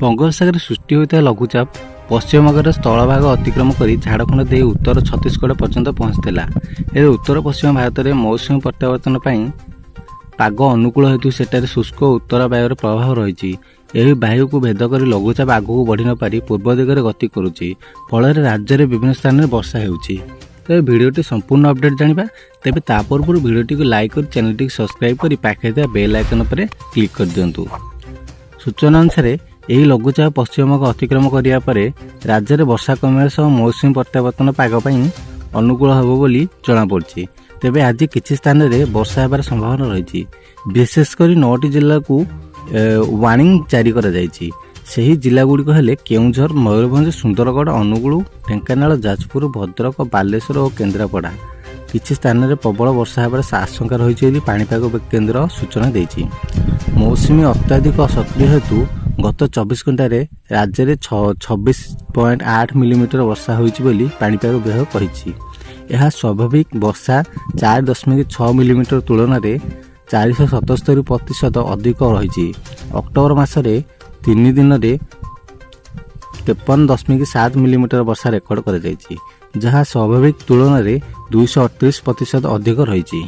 ବଙ୍ଗୋପସାଗରରେ ସୃଷ୍ଟି ହୋଇଥିବା ଲଘୁଚାପ ପଶ୍ଚିମବଙ୍ଗର ସ୍ଥଳଭାଗ ଅତିକ୍ରମ କରି ଝାଡ଼ଖଣ୍ଡ ଦେଇ ଉତ୍ତର ଛତିଶଗଡ଼ ପର୍ଯ୍ୟନ୍ତ ପହଞ୍ଚିଥିଲା। ହେଲେ ଉତ୍ତର ପଶ୍ଚିମ ଭାରତରେ ମୌସୁମୀ ପ୍ରତ୍ୟାବର୍ତ୍ତନ ପାଇଁ ପାଗ ଅନୁକୂଳ ହେତୁ ସେଠାରେ ଶୁଷ୍କ ଉତ୍ତର ବାୟୁର ପ୍ରଭାବ ରହିଛି। ଏହି ବାୟୁକୁ ଭେଦ କରି ଲଘୁଚାପ ଆଗକୁ ବଢ଼ି ନପାରି ପୂର୍ବ ଦିଗରେ ଗତି କରୁଛି। ଫଳରେ ରାଜ୍ୟରେ ବିଭିନ୍ନ ସ୍ଥାନରେ ବର୍ଷା ହେଉଛି। ତେବେ ଭିଡ଼ିଓଟି ସମ୍ପୂର୍ଣ୍ଣ ଅପଡେଟ୍ ଜାଣିବା। ତେବେ ତା ପୂର୍ବରୁ ଭିଡ଼ିଓଟିକୁ ଲାଇକ୍ କରି, ଚ୍ୟାନେଲଟିକୁ ସବସ୍କ୍ରାଇବ୍ କରି ପାଖରେ ଥିବା ବେଲ୍ ଆଇକନ୍ ଉପରେ କ୍ଲିକ୍ କରିଦିଅନ୍ତୁ। ସୂଚନା ଅନୁସାରେ, ଏହି ଲଘୁଚାପ ପଶ୍ଚିମବଙ୍ଗ ଅତିକ୍ରମ କରିବା ପରେ ରାଜ୍ୟରେ ବର୍ଷା କମିବା ସହ ମୌସୁମୀ ପ୍ରତ୍ୟାବର୍ତ୍ତନ ପାଗ ପାଇଁ ଅନୁକୂଳ ହେବ ବୋଲି ଜଣାପଡ଼ିଛି। ତେବେ ଆଜି କିଛି ସ୍ଥାନରେ ବର୍ଷା ହେବାର ସମ୍ଭାବନା ରହିଛି। ବିଶେଷ କରି ନଅଟି ଜିଲ୍ଲାକୁ ୱାର୍ଣ୍ଣିଂ ଜାରି କରାଯାଇଛି। ସେହି ଜିଲ୍ଲାଗୁଡ଼ିକ ହେଲେ କେଉଁଝର, ମୟୂରଭଞ୍ଜ, ସୁନ୍ଦରଗଡ଼, ଅନୁଗୁଳ, ଢେଙ୍କାନାଳ, ଯାଜପୁର, ଭଦ୍ରକ, ବାଲେଶ୍ୱର ଓ କେନ୍ଦ୍ରାପଡ଼ା। କିଛି ସ୍ଥାନରେ ପ୍ରବଳ ବର୍ଷା ହେବାର ଆଶଙ୍କା ରହିଛି ବୋଲି ପାଣିପାଗ କେନ୍ଦ୍ର ସୂଚନା ଦେଇଛି। ମୌସୁମୀ ଅତ୍ୟଧିକ ସକ୍ରିୟ ହେତୁ ଗତ 24 ଘଣ୍ଟାରେ ରାଜ୍ୟରେ 26.8 ମିଲିମିଟର ବର୍ଷା ହୋଇଛି ବୋଲି ପାଣିପାଗ ବିଭାଗ କହିଛି। ଏହା ସ୍ୱାଭାବିକ ବର୍ଷା 4.6 ମିଲିମିଟର ତୁଳନାରେ 477% ଅଧିକ ରହିଛି। ଅକ୍ଟୋବର ମାସରେ 3 ଦିନରେ 53.7 ମିଲିମିଟର ବର୍ଷା ରେକର୍ଡ କରାଯାଇଛି, ଯାହା ସ୍ୱାଭାବିକ ତୁଳନାରେ 238% ଅଧିକ ରହିଛି।